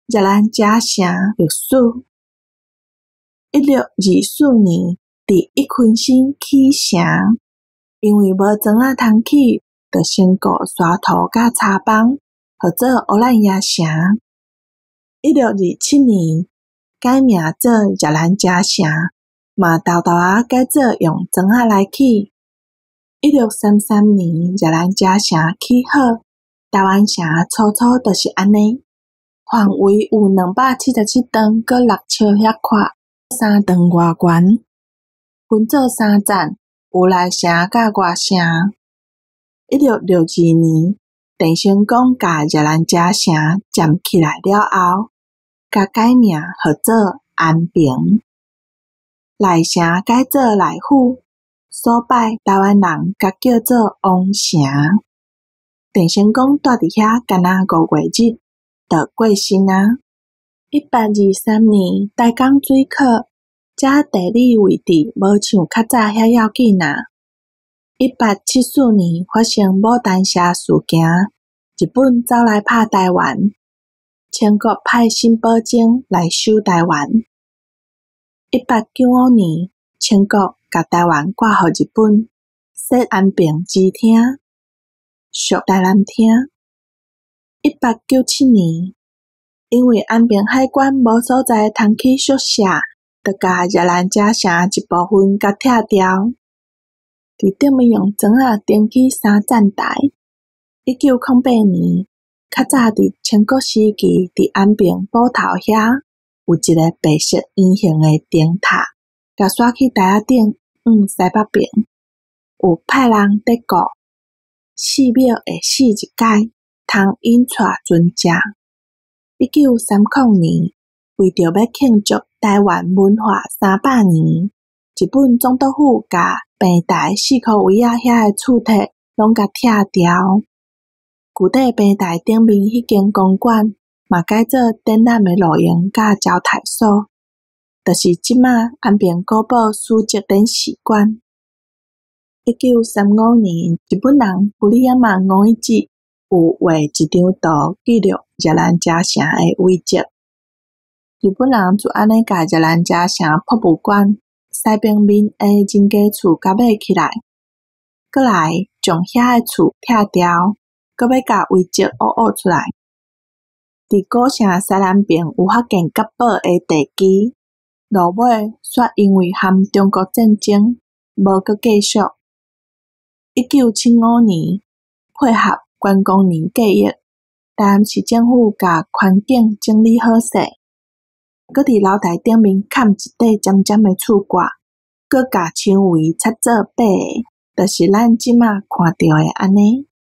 熱蘭遮城歷史。1624年，佇一坤新起城，因為無磚仔通起，就先雇沙塗佮柴枋，號做烏蘭爺城。1627年，改名做熱蘭遮城，嘛沓沓仔改做用磚仔來起。1633年，熱蘭遮城起好，台灣城初初就是按呢。範圍有277丈閣6尺遐闊，3丈外懸，分做三層，有內城佮外城。1662年，鄭成功共熱蘭遮城佔起來了後，共改名號做安平。內城改做內府，所擺台灣人共叫做王城。鄭成功蹛佇遐干焦5月日，就過身啊。1823年，台江水渴，遮地理位置無像較早遐要緊啊。1874年發生牡丹社事件，日本走來拍台灣，清國派沈葆楨來守台灣。1895年，清國共台灣割予日本，設安平支廳，屬台南廳。1897年，因為安平海關無所在通起宿舍，就共熱蘭遮城一部分共拆掉。佇頂面用磚仔釘起三棧台。1908年，較早佇清國時期，佇安平埔頭遐有一个白色圓形的燈塔，共徙去台仔頂往西北爿，有派人佇顧，寺廟會死一擺，通引帶船隻。1930年，為著欲慶祝台灣文化300年，日本總督府共平台四箍圍仔遐的厝體攏共拆掉。舊底平台頂面彼間公館嘛改做展覽的露營佮招待所，就是這馬安平古堡史跡展示館。1935年，日本人堀山五一子有畫一張圖記錄熱蘭遮城的遺跡。日本人就按呢共熱蘭遮城博物館西邊面的人家厝共買起來，閣來將遐的厝拆掉，閣欲共遺跡挖挖出來。佇古城西南爿有發現國寶的地基，落尾煞因為和中國戰爭，無閣繼續。1975年，配合觀光年計劃，台南市政府共環境整理好勢，閣佇樓台頂面崁一塊尖尖的厝蓋，閣共牆圍擦做白的，就是咱這馬看著的按呢。